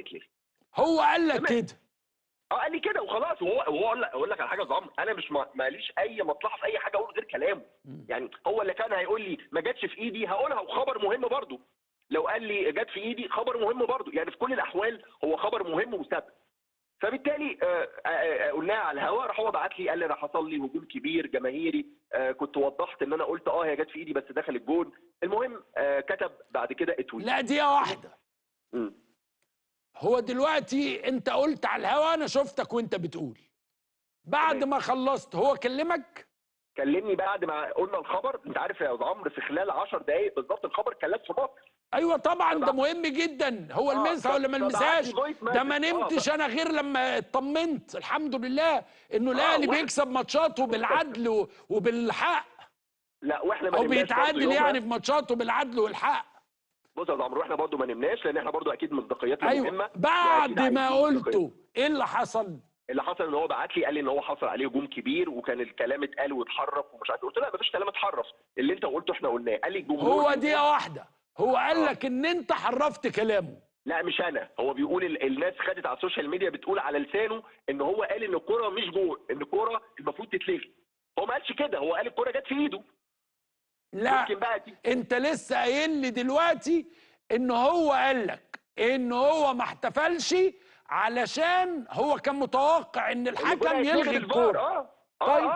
هيتلغي. هو قال لك كده؟ قال لي كده وخلاص. وهو اقول لك على حاجة يا عمرو، انا مش ماليش اي مصلحة في اي حاجة اقول غير كلامه. يعني هو اللي كان هيقول لي ما جاتش في ايدي هقولها، وخبر مهم برضه. لو قال لي جت في ايدي خبر مهم برضه، يعني في كل الاحوال هو خبر مهم وثابت. فبالتالي قلناها على الهواء، راح هو بعت لي قال لي انا حصل لي هجوم كبير جماهيري، كنت وضحت ان انا قلت هي جت في ايدي بس دخل الجون. المهم كتب بعد كده اتويت. لا دقيقة واحدة. هو دلوقتي انت قلت على الهوا، انا شفتك وانت بتقول. بعد ما خلصت هو كلمك؟ كلمني بعد ما قلنا الخبر. انت عارف يا استاذ عمرو في خلال 10 دقائق بالظبط الخبر كان لف في مصر. ايوه طبعا، ده مهم جدا. هو لمسها ولا ما لمسهاش؟ ده ما نمتش انا غير لما اطمنت الحمد لله انه الاهلي بيكسب ماتشاته بالعدل وبالحق. لا واحنا ما او بيتعادل يعني في ماتشاته بالعدل والحق. بص يا عمرو، احنا برضو ما نمناش لان احنا برضو اكيد مصداقيتنا مهمة. بعد ما قلته ايه اللي حصل؟ اللي حصل ان هو بعت لي قال لي ان هو حصل عليه هجوم كبير، وكان الكلام اتقال واتحرف ومش عارف. قلت له لا مفيش كلام اتحرف، اللي انت قلته احنا قلناه. قال لي الجمهور. هو دقيقة واحدة، هو قال لك ان انت حرفت كلامه؟ لا مش انا، هو بيقول الناس خدت على ال social media بتقول على لسانه ان هو قال ان الكورة مش جول، ان الكورة المفروض تتلغي. هو ما قالش كده، هو قال الكورة جت في ايده. لا بقى انت لسه قايل لي دلوقتي ان هو قال لك ان هو ما احتفلش علشان هو كان متوقع ان الحكم يلغي الكورة. طيب.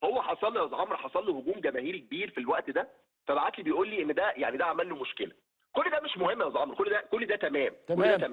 هو حصل له يا عمرو، حصل له هجوم جماهيري كبير في الوقت ده، فبعت لي بيقول لي ان ده يعني ده عمل له مشكلة. كل ده مش مهم يا عمرو، كل ده تمام. كل ده تمام.